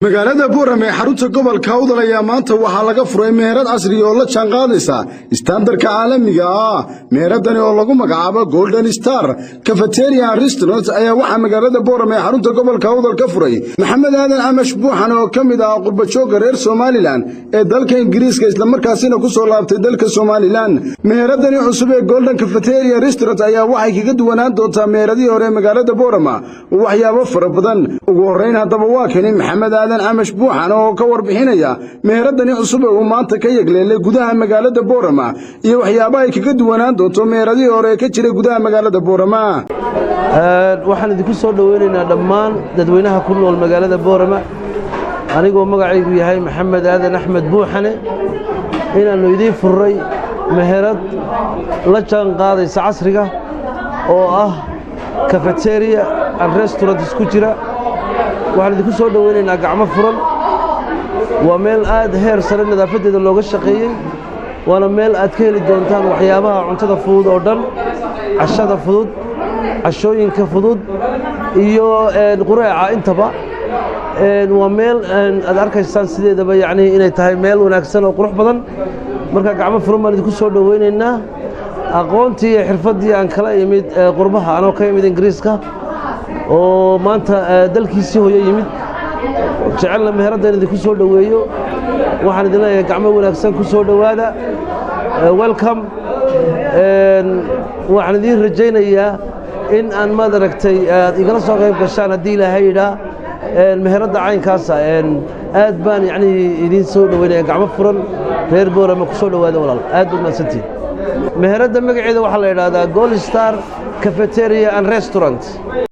Magaalada Boorame ee xarunta gobolka Awdal ayaa maanta waxaa laga furay meherad casri oo la jaanqaadaysa istaandarka caalamiga ah. Meheradani oo lagu magacaabo Golden Star Cafeteria and Restaurant ayaa waxaa magaalada Boorame ee xarunta gobolka Awdal ka furay Maxamed Aadan Camash Buuxan, oo ka mid ah qurbajooga reer Somaliland ee dalka Ingiriiska, islamarkaasina ku soo laabtay dalka Somaliland. Meheradani cusub ee Golden Cafeteria Restaurant ayaa waxay kaga duwanaan doontaa meheradihii hore ee magaalada Boorama waxyaabo fara badan. Ugu horrayn haddaba waa kani Maxamed Aadan Camash Buuxan oo ka warbixinaya meheradani cusub ee uu maanta ka yegleelay gudaha magaalada Boorama iyo waxyaabaha ay kaga duwanaan doonto meheradihii hore ee ka jiray gudaha magaalada Boorama. Waxaan idinku soo dhoweynaynaa dhammaan dadweynaha ku nool magaalada Boorama, anigoo magacaygu yahay Maxamed Aadan Axmed Buuxane, inaannu idiin furray meherad la jaan qaadaysa casriga oo ah cafeteria and restaurant isku jira. Waxaan idinku soo dhoweynaynaa gacmo furan. Waa meel aad heer sare nadaafaddeeda looga shaqeeyey, waana meel aad ka heli doontaan waxyaabaha cuntada fudud oo dhan, cashada fudud, cashooyinka fudud iyo qureeca intaba. Waa meel aad arkaysaan sideedaba yacnii inay tahay meel wanaagsan oo qurux badan. Marka gacmo furan baan idinku soo dhoweynaynaa. Aqoontii iyo xirfaddii aan kala imid qurbaha, anoo ka imid Ingiriiska oo maanta dalkiisii hooyo yimid, jecelna meheradda in idinku soo dhoweeyo, waxaan idin leeyahay gacmo wanaagsan ku soo dhowaada, welcome. Waxaan idiin rajaynayaa in aan, maad aragtay, aad igala soo qayb gashaan haddii Ilaahay yidhaa meheradda caynkaasa. Aad baan yacnii idiin soo dhoweynaya, gacmo furan. Reer Boorama, ku soo dhowaada walaal, aad baad mahadsantihin. Meheradda magaceeda waxaa la yidhaahdaa Gold Star Cafeteria and Restaurant.